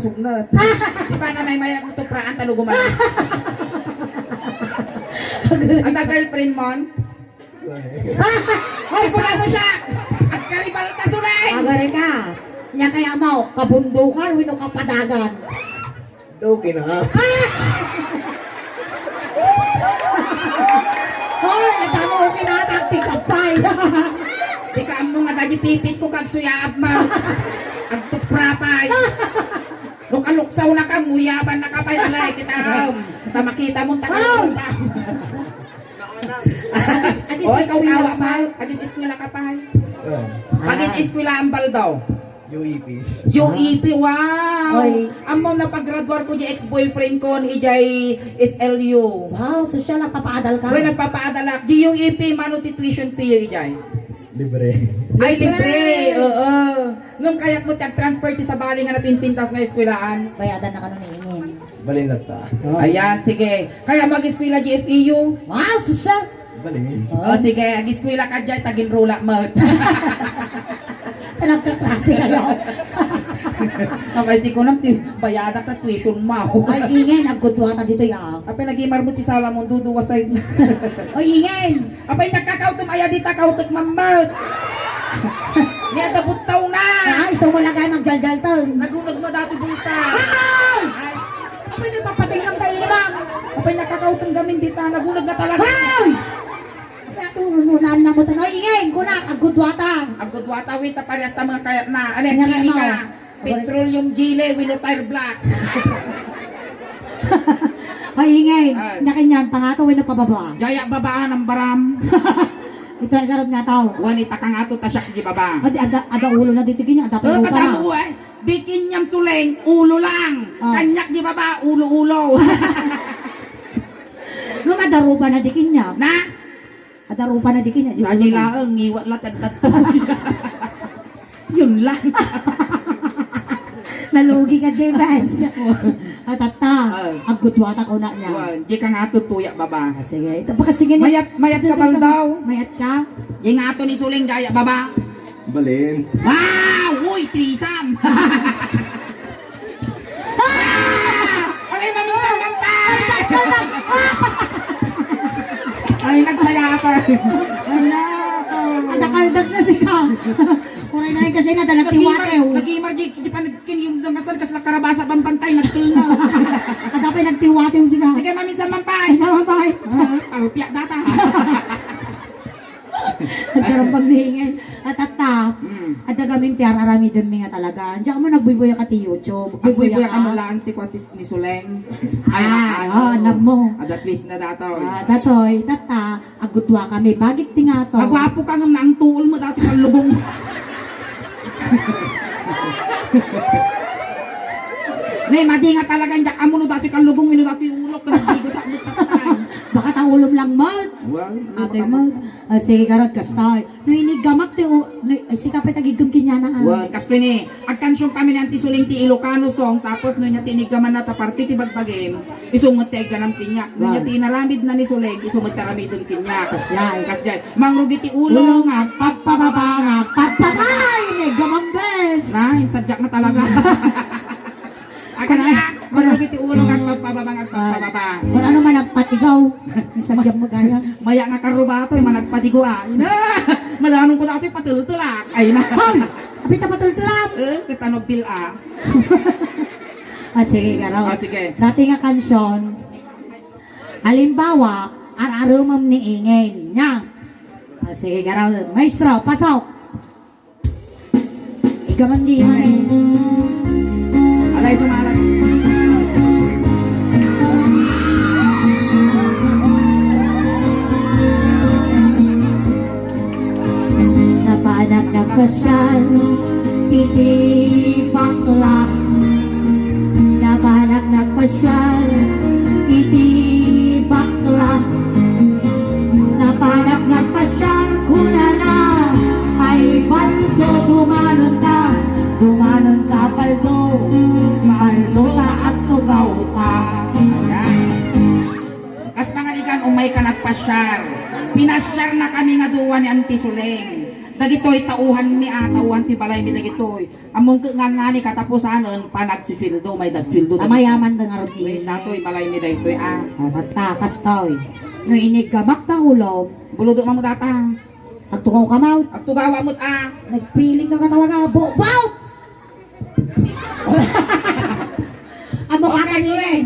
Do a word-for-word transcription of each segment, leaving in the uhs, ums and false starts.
kasugnet. Di ba na may mayat mo tupraan, taluguman. Anda girlfriend mon? Hoy, fulano siya! Agkaribalta, Suleng! Agari ka. Nya kaya mo, kabundukan, wenno kapadagan. Daw kina. Hoy, ang damo ko kinatak, tikapay. Di ka ammo nga dagi pipit ko kag suyaab ma. Agtupra pay. Lukaluksaw na ka, muyaban na ka pay, alay, kita, um, ta makita mo, taga Wow! Agis, agis Oy, ikaw eskwela kawa ka pa. pa. Agis eskwela ka pa. Agis eskwela ang baldaw. U E P. U E P, wow! Oy. Ammo na paggraduar ko di ex-boyfriend ko ni ijay S L U. Wow, sosyal, nagpapaadal ka? Well, nagpapaadal ak. Di U E P, mano ti tuition fee ijay? Libre. Ay, libre! Libre! Oo. Ngem kayat mo ti agtransfer ti sabali nga napinpintas nga eskwelaan? Bayadan na kano ni Inin. Balin latta. Ayan, sige. Kaya mag-eskwela di F E U? Wow, sosyal! Balin. O, sige, ag-eskwela ka dyan, tag-enrolla mo. Talagka klase kayo. Ang I T ko nam, ti, bayadak na tuition mo. Ay, ingay, nagkudwata dito, ya. Apay, nagimar mo ti sala mo, duduwa side. Oy, ingay. Apay, nagkakautom, aya di ta kautek mammat. Ni ada buttaw na. Ay, so mo lagay magdaldalten. Nagunag mo dati bulsa. Ay! Ay. Apay, nagpapatingam tayo, Imam. Apay, nakakautang gamin dita, nagunag na talaga. Hoy! Apay, ato, ununan na mo tanay. Ingay, kuna, agudwata. Agudwata, wait, ta parehas ta mga kayat na. Ano, Kanya pili mo. ka? Petroleum jelly, wenno tire black. Ay, ingay. Ay. Nyakin yan, pangato, wenno pababa. Jaya babaan ang baram. Ito ay garod nga tao. Wani, takang ato, tasyak di baba. Adi, ada, ada ulo na dito, kanya, ada pa Oh, yung upa na. katamu, eh. Di kinyam Suleng, ulo lang. Oh. Kanyak di baba, ulo-ulo. No, madaruba na di kinyam. Na? Adaruba na di kinyam, di Lagi ulo lang. laeng, ngiwat la, tadtad to. Yun lang. Nalugi ka, Jebes. Atatta, Ay. agudwata ko na niya. Wan, di ka nga tutuyak baba. Ah, sige, ito, baka sige niya. Mayat, mayat ka, Ito, ito, ito. Baldaw. Mayat ka? Di nga ato ni Suleng, jaya baba. Balin. Wow! Uy, threesome! Ah! Alay, maminsan man pa! Ay, nagsaya ka. Ay, nako. Adakaldag na siya. Uray na rin kasi na, dalag Nag-imar, tiwatew. nag-imar, di, di pa nagkiniyong dangasan, kas nakarabasa pampantay, nagtulno. Ada pa'y nagtiwatew siya. Sige, maminsan man pa. Ay, sama pa eh. Ah, palpiak data. Karambang ni Ingay. At tatta, Hmm. adda gamin ti ar-aramidem mi nga talaga. Diak mo nagbuybuya ka ti YouTube. Agbuybuya ka mo laeng ti kuan ti ni Suleng. Ay, Ah, ano? oh, anak mo. Ada twist na dato. Ah, datoy, tatta, agudua kami. Bagik ti nga to. Agwapo ka ngem naang tuol mo dati kallugong. Ne, madi nga talaga, diak ammo no dati kallugong, wenno dati ulok, nagdigo sa mo. Baka ta ulom lang, Mad. Well, Ate Mad. Ah, sige, garod, kasta. No, iniggamak ti u-, no, ay, sika pay tagigem kenyana, ah. Wen, kastoy ni, agkansion kami ni Auntie Suling ti Ilocano song, tapos no, nya ti iniggamanna ta parte ti bagbagim, isu met ti agganam keniak. No, nya Wen. ti inaramidna ni Suling, isu met ti aramidem keniak. Kasjay. Kasjay. Mangrugi ti ulo nga agpagpababa, nga agpagpababa. Ay, iniggamam, bes. Na, insadiak na talaga. Agkana, Kuna-, kuna-, mangrugi ti ulo nga agpagpababa, nga agpagpababa. Ah, kun ano man agpatigaw. Isagyan mo gaya. Maya nga karrubato, eh, managpatigo, ah. Ina! Madanon ko dati patultulak. Ay, na. Hoy! Apita patultulak? Eh, kita nobbil, ah. Ah, sige, garo. Ah, sige. Dati nga kansion, alimbawa, ar-arumem ni Ingay. Nya. Ah, sige, garo. Maestro, pasok. Ikaw man di man eh. Alay, sumalat. Napanak nagpasiar iti bakla. Napanak nagpasiar iti bakla. Napanak nagpasiar kunana, "Ay, paldo, dumanonka, dumanonka, paldo, paldo ta agtugawka." Ayan. Kas pangarigan, umayka nagpasiar. Pinasiarna kami nga dua ni Auntie Suling. Dagitoy tauhan mi, ah, tauhan ti balay mi dagitoy. Ammom ket ngangani katapusanen, panagsusueldo, may dagsueldo. Tama, yaman da ngarud ni. Wait, datoy, balay mi daytoy, ah. Ah, tatta, kastoy. No iniggamak ta ulo. Buludo man mo data. Agtugaw ka, Maut. Agtugawa mo't, ah. Nagpiling ka, ka talaga. Bubaut! Amo ka Okay, kanina. Suling.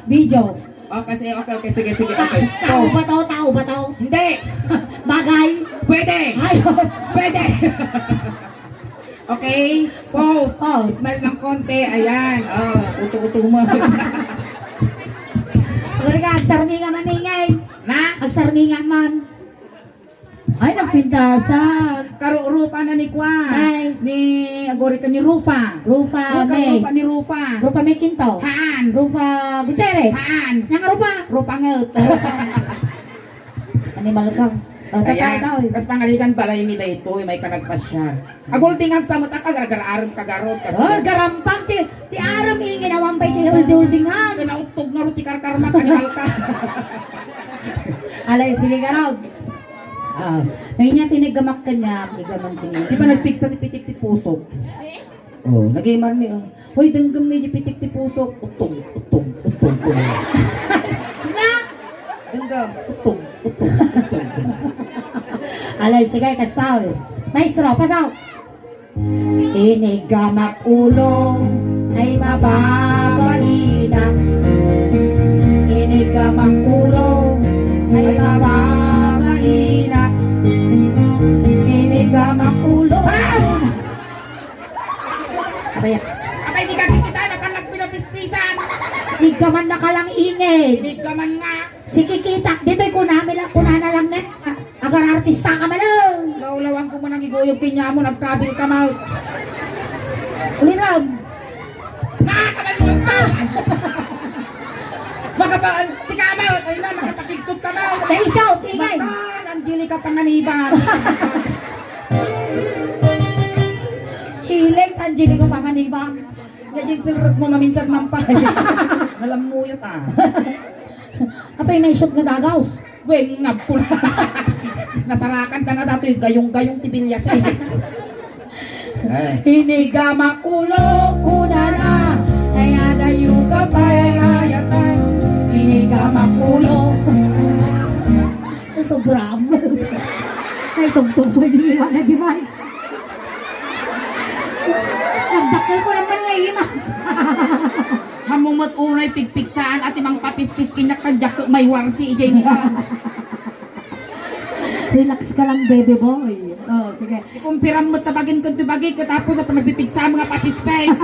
Video. Okay, sige, okay, okay, sige, sige, okay. Tao ba to? Tao ba to? Hindi. Bagay? Pwede. Ay, Pwede. Okay, pause. Pause. Smile ng konti, ayan. Oh, uto-uto mo. Agori ka, agsarminga man, Ingay. Na? Agsarminga man. Ay, nagpintasan. Karu-, rupa na ni Kwan. Ay. Ni, agori ka ni Rufa. Rufa Huwag kang May. Rufa ni Rufa. Rufa May Quinto. Haan. Rufa Gutierrez. Haan. Yang Rufa. Rufa ngut. Animal ka. Oh, Kaya, tatay daw, eh. Kas pangarigan balay mi daytoy, may ka nagpasiar. Agultingan sa mata ka, garagaraarem ka garot, kas Oh, garampang ti, ti arem, ingin awan pay ti ulding-uldingan. Kaya nauttog nga ruti karkarma, kanimal ka. Alay, sige, garot. Ah, ngayon niya tiniggamak kanya, tigaman kanya. Di ba nagpigsa ti pitik ti pusok? Oh, nagimar ni, oh. Hoy, denggem ni di pitik ti pusok. Uttong, uttong, uttong, uttong. Nga? Denggem, uttong, uttong, uttong. Alay, sige, kasta, eh. Maestro, pasaw. Iniggamak ulo ay mababainak. Iniggamak ulo ay mababainak. Iniggamak ulo. Ah! Abay, abay, di ka kikita na pa nagpinapispisan. Iggaman na ka lang, ingin. Iniggaman nga. Sikikitak, ditoy kunami lang, kunana lang ne. Agar artista ka man, oh. Lawlawan ko man ang iguyog kanya mo, nagkabil ka, Mal. Uliram. Nakakabalungan ka! Makapa-, si Kamal, ay na, makapakigtot ka, Mal. Dahil shout, ingay. Bakan, Angelica Panganiban. Hiling, Angelica Panganiban. Nga din sirrek mo maminsan mampay. Nalamuyot, ah. Apay naisut nga dagaws? Wen, ngabkol. Nasarakan ta na datoy gayong-gayong ti bilyases. Eh. Iniga makulo, kunana, kaya dayo ka pay ayatan. Iniga makulo. Sobra. Ay, tungtong mo, di ba na, di ba? Nagdakkel ko naman nga ima. Hamu met unay pigpigsaan a ti mangpapispis kaniak, kadiak ket maywarsi idiay nga. Relax ka lang, baby boy. Oh, sige. Ikumpiram met ta bagim ken ti bagi, ket tapos a panagbipigsa nga papispes.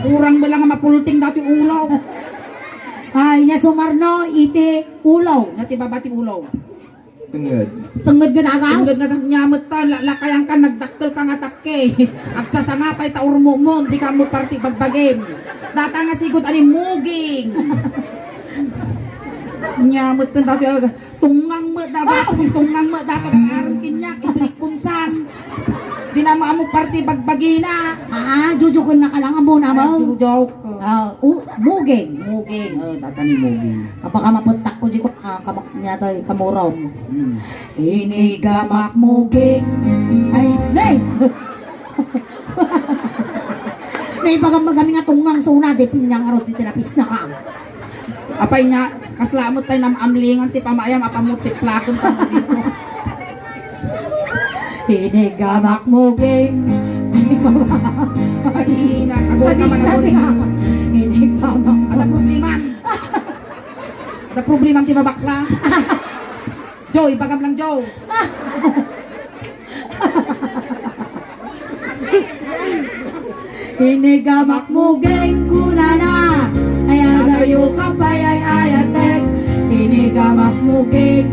Kurang mo lang nga mapulting dati ulo. Ay, nya sumarno iti ulo. Nga ti baba ti ulo. Tenged. Tenged nga dagas? Tenged nga dagas nya met ta, la-, lakayan ka, nagdakkel ka nga takke. Agsasanga pay ta urmumon, di ka mo parti bagbagim. Data nga sigud ani muging. Nya met ken dati, ah, Tungngang met, dagati tungngang met, dapat ang aram kinyak, ibrik kunsan. Di na maamu parti bagbagina. Ah, jojoken na ka lang, amo na mo. Ay, joke. Ah, u-, muging. Muging, oh, tatani muging. Apaka mapettak ko, di ko, ah, kamak niya tayo, kamurom. Hmm. Inigamak muging. Ay, nay! Naibagam-bagam nga tungngang suna, di pinyang aro, di tinapis na ka. Apay nya, kasla met tay nam-amlingan ti pamaayam, apan mo tiplakon pa mo dito. Inigamak muging. Ay, ina, agor ka man, Sadista agor. Siya. Inigamak. Ada problema. Ada problema ti mabakla. Joy, bagam lang, Joy. Inigamak muging kunana, ay adayo ka pay ay ayatek. Inigamak muging,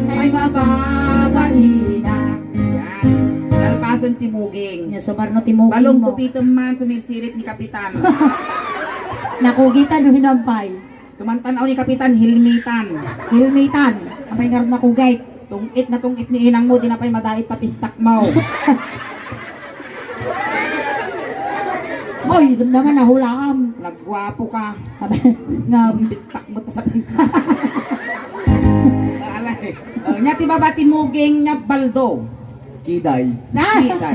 ay mababaina. Yan. Nalpasen ti muging. Nya, sumarno ti muging mo. Balong kupitem man, sumirsirip ni Kapitan. Nakugitan, no hinampay. Tumantan-aw ni Kapitan, hilmitan. Hilmitan. Apay ngarud nakugay. Tungit na tungit ni inang mo, di na pay madait ta pistak mo. Oy, dum naman, nahulaam. Nagwapo ka. Abay, nga. Bittak mo ta sa pinta. Alay. Oh, nya ti baba ti muging nya baldo. Kiday. Ah! Kiday.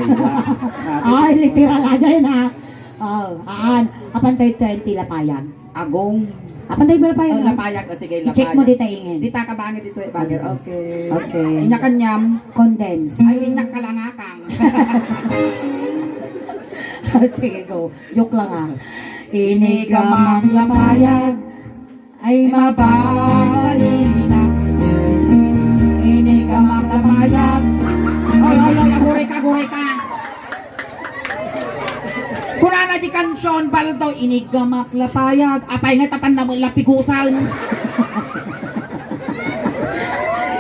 Ay, literal aja yun, ah. Oh, aan. Apan tayo twenty lapayag. Agong. Apan tayo ba lapayag? Oh, lapayag. Oh, sige, lapayag. I-check mo dita ingen. Dita ka bangit ito, eh, bagay. Okay. Okay. Inya kanyam. Condense. Ay, inya kalangakang. Sige, go. Joke lang, ah. Inigamak lapayag. Ay, mababalina. Inigamak lapayag. Oy, oy, oy, aguray ka, aguray ka. Kunana di kansion, baldo, inigamak lapayag. Apay nga tapan na mo lapigusan.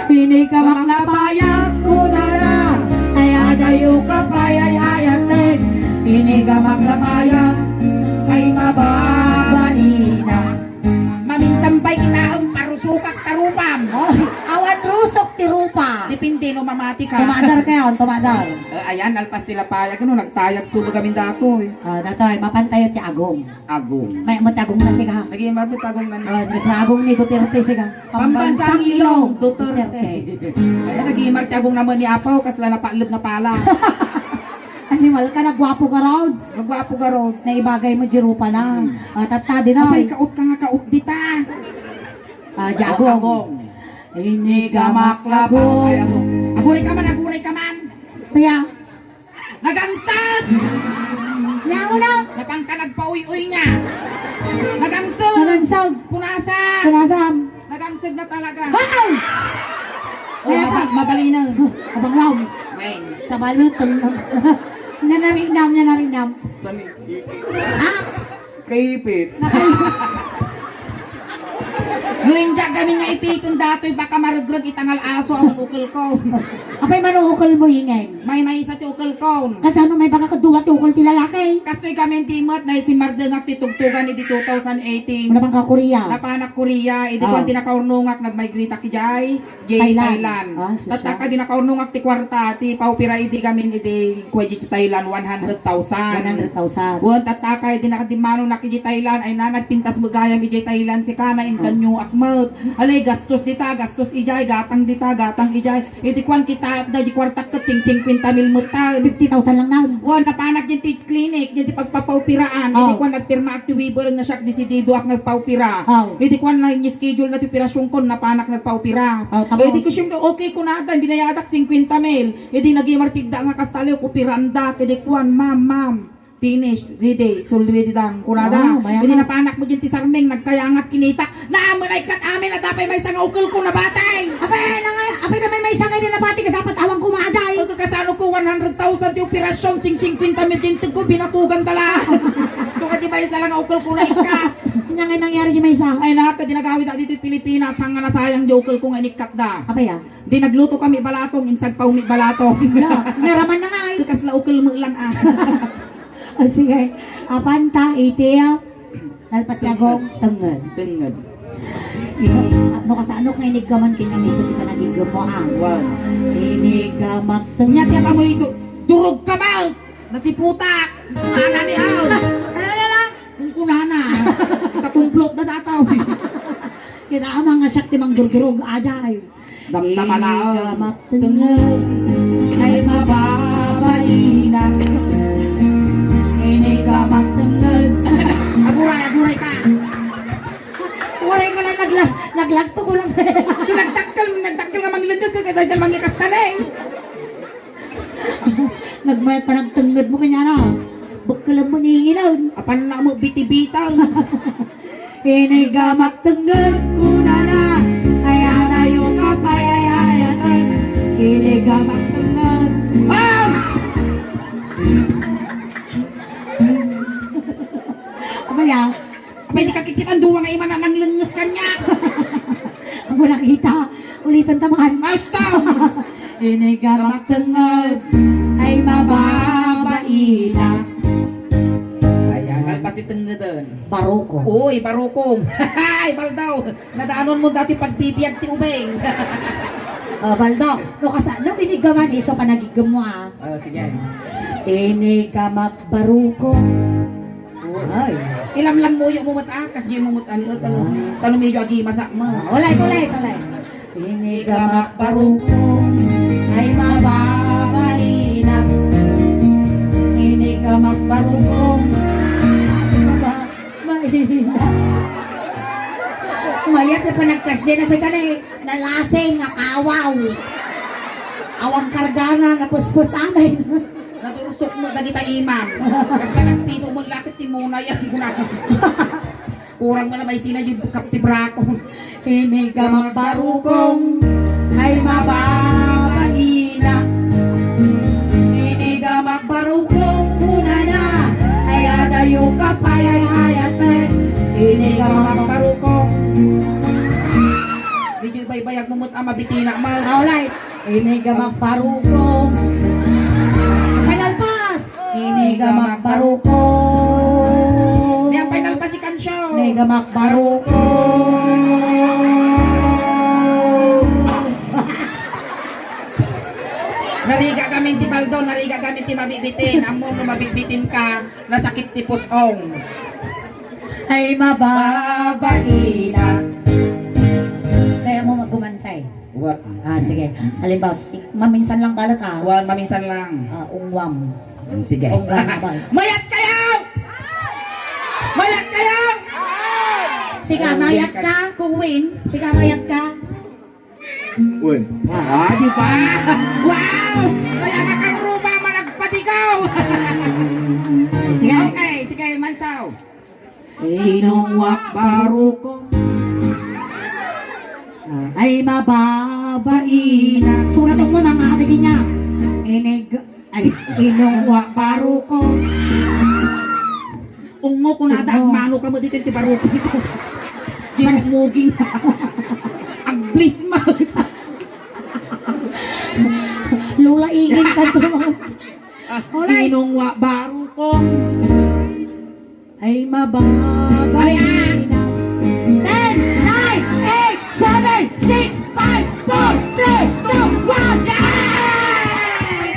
Inigamak lapayag, kunana. Ay, adayo ka pay ay ayatek. Inigamak lapayag. Ay, mababalina. Maminsan pay kitaem, parusokak ta rupam. Oh, awan rusok ti rupa. Depende no mamati ka. Tumadar kayon, tumadar. Eh, ayan, alpas ti lapayag, ano, nagtayag to, bagamin datoy. Ah, datoy, mapan tayo ti agong. Agong. May mo ti agong na siga. Lagi, marapit agong man. Oh, mas agong ni Duterte siga. Pambansang Ilong, Duterte. Duterte. Ay, lagi, marapit agong naman ni Apaw, kasla napalib nga pala. Animal ka, nagwapo garud. Nagwapo garud. Naibagay mo, Jerupa na. Hmm. Ah, tatta, di na. Abay, kaot ka nga, kaot dita. Ah, di agong. Agong. Inigamak labaw. Ay, agong. Aguray ka man, aguray ka man. Kaya? Nagangsag! Nya mo na. Napangka nagpauy-uy niya. Nagangsag! Nagangsag! Punasan! Punasan! Nagangsag na talaga. Hay! Oh, kaya maba-, pa. Mabali na. Abang lang. Weng. Sa balutong. Nya narinam, nya narinam. Kami. Ha? Kaipit. Nakay-, no, injak kami nga ipiten datoy, baka maregreg itangal aso, awan ukel ko. Apay man ukel mo, ingay? May maysa ti ukel kon. Kasano may baga kadua ti ukel ti lalaki? Kastoy kami ti met, na si Mardengak ti tugtugan idi two thousand eighteen. Wala bang ka Korea? Napanak Korea, idi Oh. kuwan ti nakaurnongak, nag-migrate ak ijay, ijay Thailand. Thailand. Ah, susya. Tatta ka di nakaurnongak ti kwarta, ti paupira idi kami idi kuwa ijay Thailand, one hundred thousand. One hundred thousand. Wen, tatta ka idi nakadimmanonak ijay Thailand, ay na nagpintas mo gayam ijay Thailand, si kana inkanyo akmet. Alay, gastos dita, gastos ijay, gatang dita, gatang ijay. Idi kuan kita, da di kwartak ket sing singkwenta mil met ta. Fifty thousand lang na. Wan, napanak diyan ti clinic, diyan ti pagpapaupiraan. Oh. Idi kuan nagpirmaak ti waiver nga siak desididoak nga agpaupira. Oh. Idi kuan nag-schedule na ti operasyon kon napanak nagpaupira. Oh, tapos? Idi ko siyempre, okay ko na, da, binayadak singkwenta mil. Idi nagimar ti da nga kasta, opiranda, idi kuan, ma'am, ma'am. Finish, ready, it's already done. Kunada, ah, maya idi nga. Napanak mo diyan ti sarming, nagkayangat kinitak. Naaman ay kat amin, at apay maysa nga ukel ko nabatay. Apay, nanga, apay ka may maysa Ay, na nabati nga dapat awan ko maaday. Pagkakasano ko, one hundred thousand ti operasyon, sing singkwenta mil ti integko, binatugan ta la. So, kadi maysa lang nga ukel ko na ikka. Anya nga nangyari di maysa? Ay, na, kadi nagawid dito Pilipinas, hanggang nasayang di ukel ko nga inikkat da. Apay, ah? Di nagluto kami balatong, insagpaw mi balatong. Nya, naraman na nga, eh. Kasla ukel mo lang, ah. O, sige. Apan ta, iti, ah, nalpas lagong, tengnged. Tengnged. No, kasano nga iniggaman kanya ni Iso ti panagiggaman mo, ah? Wan. Iniggamak tengnged. Nya, tiyak amoy du-, durog ka, Mal! Nasiputak! Ano ni, ah? Ano na lang? Kung kunana, kakumplot na dataw. Kita amang nga siak ti mangdurdurog, aday. Damdama laeng. Inigamak tengnged, ay mababaina. Inigamak tengnged. Aguray, aguray ka. Waray nga lang nagla-, naglagto ko lang. Nagdakkel, nagdakkel nga manglengges ka, kaya dahil mangikas ka na eh. Nagmayat pa nagtengnged mo kanya na. Bakkalam mo ninginan. Apan na mo bitibitaw. Inigamak tengnged kunana, ay adayo ka pay ay ayatan. Inigamak tengnged. Ah! Abaya. Abay, di ka kikita ang duwa nga imana nang lenges kanya. Ang ko nakita. Ulitan ta man. Basta! Inigamak tengnged, ay mababaina. Ayan, nalpas ti tengngeden. Baruko. Uy, barukong. Ay, Baldaw. Nadaanon mo dati pagbibiag ti ubing. Oh, Baldaw. No, kasa-, no, inigaman, iso pa nagigem mo, ah. Oh, sige. Inigamak baruko. Ay. Ilamlam mo yung mumut, ah. Kasi yung mumut, ano, talo, talo medyo agi masak mo. Ah, ulay, ulay, ulay. Inigamak barukong ay mababaina. Inigamak barukong maba-, maina. Mayat na panagkasya na sa kanay, nalasing nga kawaw. Awang kargana, napuspusanay. Natursok mo, dagita imam. Kasi nagpito mo, lakit ti muna yan. Kurang mo na may sina yung kap ti brako. Inigamak barukong ay mababaina. Inigamak barukong kunana ay adayo ka pay ay ayaten. Inigamak barukong. Medyo ibaybayag mo mo't ama bitina, mal. Alright. Inigamak barukong. Final pass. Inigamak barukong. Yan, final pass si Kansyo. Inigamak barukong. Nariga kami ti Baldo, nariga kami ti mabibitin. Ammo no mabibitin ka, nasakit ti pusong. Ay mababaina. Kaya mo magumantay. Wa- Ah, sige. Halimbawa, s-, maminsan lang balat, ah. Wan, maminsan lang. Ah, ungwam. Mm, sige. Ungwam, abay. Mayat kayo! Mayat kayo! Sige, mayat ka. Kuwin. Sige, mayat ka. Uy. Ah, di ba? Wow! Kaya nakang ruba, managpatigaw! Sige. Okay, sige, Mansaw. Inong wakbaruko. Ah, ay mababaina. Surat mo na nga, ate niya. Inig, ay, inong wakbaruko. Ungo ko nada, agmano ka mo dito ti baruko. Ginugmuging. Agblis mo. Lola Ingin ka to. Alright. Inong wakbaruko. Ay, mababa. Ay, ah. Ten, nine, eight, seven, six, five, four, three, two, one. Yay!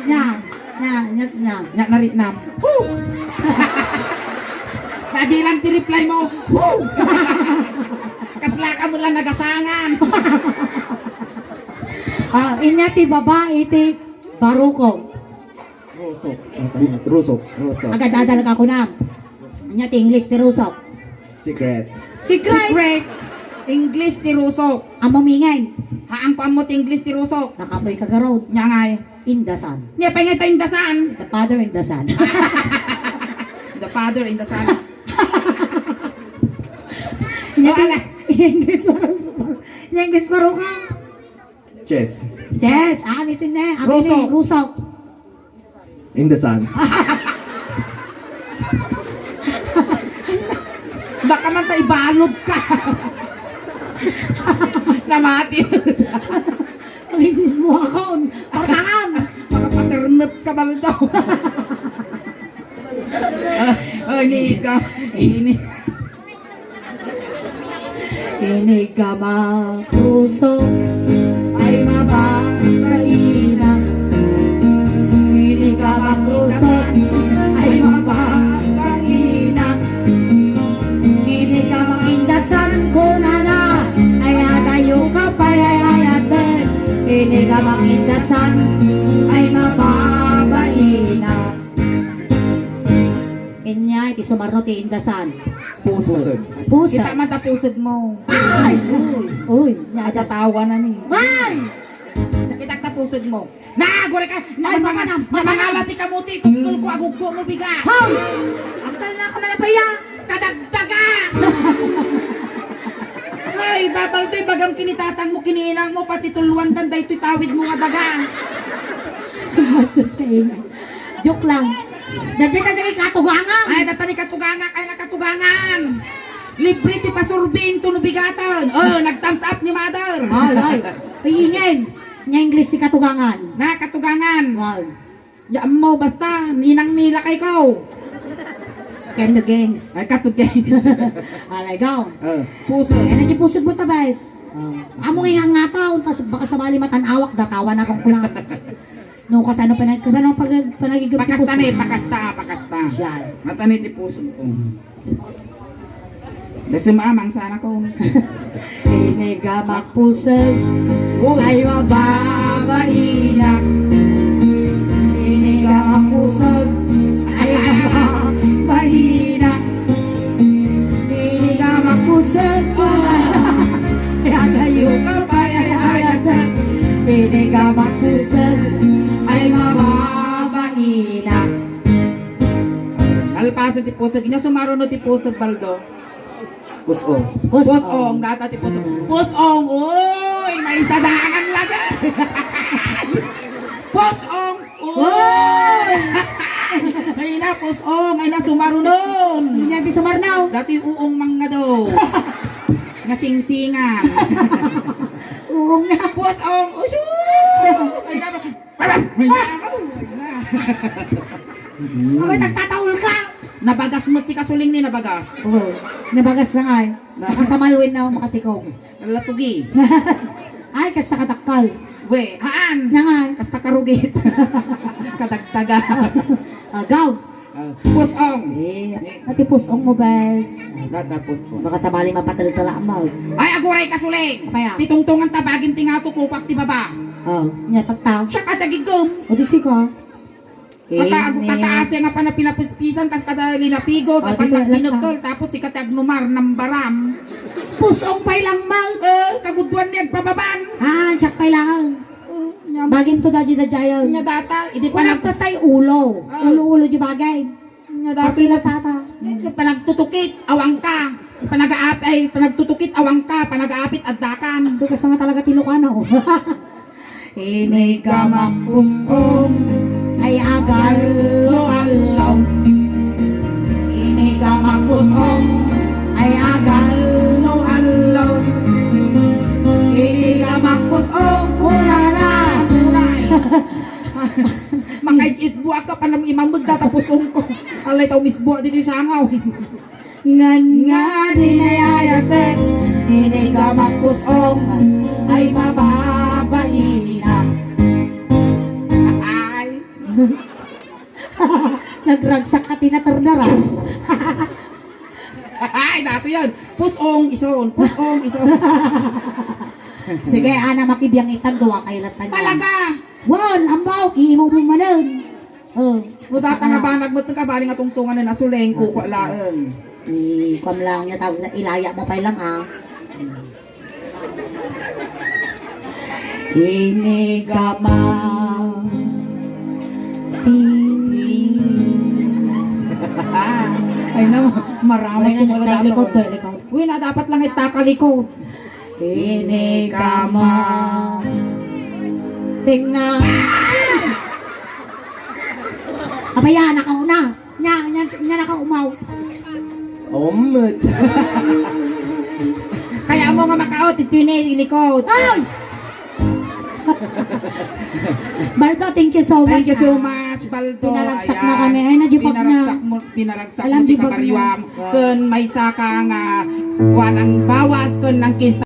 Nya, nya, nya, nya. Nya, naritnam. Woo! Nadi lang ti reply mo. Woo! Kasla ka mo lang nagasangan. Ah, inya ti babae ti baruko. Rusok. Rusok. Rusok. Agad-adal ka kunam. Anya ti English ti rusok? Secret. Secret. Secret. English ti rusok. Amo mingen. Haan ko ammo ti English ti rusok. Nakapoy ka garod. Nya ngay. In the sun. Nya pay ngay ta in the sun. The father in the sun. The father in the sun. Nya ti English marusok. Nya English marusok. Chess. Chess. Ah, ano ito na? Rusok. Rusok. In the sun. Baka man ta ibalod ka. Namati. Ang isis mo ako. Partangan. Makapaternet ka, Baldo. Ah, oh, ini ka. Ini. Ini ka makusog ay mababaina. Ini ka makusog ay mababaina. Ini ka makindasan kunana ay adayo ka pay ay ayaten. Ini ka makindasan ay mababaina. Inya, iti sumarno ti indasan. Pusod. Pusod. Pusod. Kita man ta pusod mo. Ay! Uy! Uy! Nada. Tatawa na ni. Ay! Kita ta pusod mo. Na, gore ka! Ay, naman, mama, naman, mama, namangala ti kamuti, tungkol ko, aguggo no biga. Hoy! Ang talna ka man, paya! Kadagdaga! Ay, babal to, ibagam kinitatang mo, kininang mo, pati tuluan kan, daytoy tawid mo nga daga. Mastos ka, ina. Joke lang. Dati na dali katugangan. Ay, dati ni katugangan, kaya na katugangan. Libre ti pasurbi into no bigaton. Oh, nag-thumbs up ni mother. Ay, ay. Pagingin. Nya English ti katugangan. Na, katugangan. Wow. Ya, mo, basta, ninang nila kay ko. Kendo gangs. Ay, katugangan. Alay, go. Oh, puso. Ay, na di pusod mo, tabes. Oh. Amo nga nga tao, tas baka sabali matan-awak, datawan ako ko lang. No, kasano pa na, kasano pag, panagigap Pakasta ni, pakasta, pakasta. Siya. Mata ni ti puso ko. Kasi maamang sana ko. Inigamak pusag, oh, ay mababaina. Inigamak pusag, ay mababaina. Inigamak pusag, oh. Yagayo ka pa, ay hayatan. Inigamak pusag, ay mababaina. Kalpasan ti pusag. Inya sumaruno ti pusag, Baldo. Pusong. Pusong. Pusong, data ti pusong. Pusong, uy! May sadakan lagi! Pusong, uy! Uy! Ay na, pusong! Ay na, sumarunon! Inya ti sumarnaw. Dati uong mangado. Nasingsingan. Uong na. Pusong! Usus! Ay na, Abay, nagtataol ka! Nabagas met si Kasuling ni nabagas. Oo, nabagas na nga eh. Na- Makasamalwin na, makasikog. Nalatugi. Ay, kasta kadakkel. We, haan. Na nga eh. Kasta karugit. Kadagdaga. Agaw. Ah, pusong. Eh, ati pusong mo, bes. Data pusong. Baka sabali mapateltela mo. Ay, aguray Kasuling! Apaya? Titungtungan ta bagim ti ngato, kupak ti baba. Oh, nya tatta. Siya kadagigum. O di sika. Kata-, Ini. Tataas nga pana pinapuspisan, kas kada linapigo, sa Oh, di ko panagpinagkol, alam ka. Tapos si kati agnumar, nambaram. Pusong pay lang, Mal. Eh, kaguduan ni agpababan. Ah, siyak pay lang. Oh, nya- Bagin to, daji, dajayan. Nya data, idi Kung panag- nagtatay ulo. Ah. Ulo-ulo, di bagay. Nya data. Pati na tata. Nya panagtutukit, awang ka. Panagaap-, ay, panagtutukit, awang ka. Panagaapit, addakan. Ito kasi nga talaga ti Ilocano. Inigamak pusong ay agallo-allo. Inigamak pusong ay agallo-allo. Inigamak pusong, kunana. Makais-isbuak ka, panam imamud da, tapos ungko. Alay, tao misbuak dito sangaw. Ngan nga di nayayaten, inigamak pusong ay mababaina. Ay. Nagragsak ka, tinaterdara. Ay, dato yan. Pusong, ison. Pusong, ison. Sige, ana, makibiang itag, duwa kayo lang tayo. Talaga? Wan, ambaw, imo mo manen. Oh, Pusata nga banag met ka, bali nga tungtungan na nasuleng, Ah, kuko basta. Laeng. I-, kuam lang niya, tawag na, ilaya mo pa lang, ah. Inigama. Ay, no, maramas Wala ko nga, pala tayo dapat. Likod, tayo likod. Uy, na dapat lang itakalikod. Inigama. Tenga. Abaya, nakauna. Nya, nya, nya nakaumaw. Omot. Kaya mo nga makaot, iti ni ilikot. Ay! Baldo, thank you so much, Thank you so ah. much, Baldo. Pinaragsak Ayan. na kami. Ay, nadyo pa na. Pinaragsak mo, pinaragsak Alam, mo di ti ba kabaryuam. Kun maysa ka nga kuan ang bawas kun nang kis-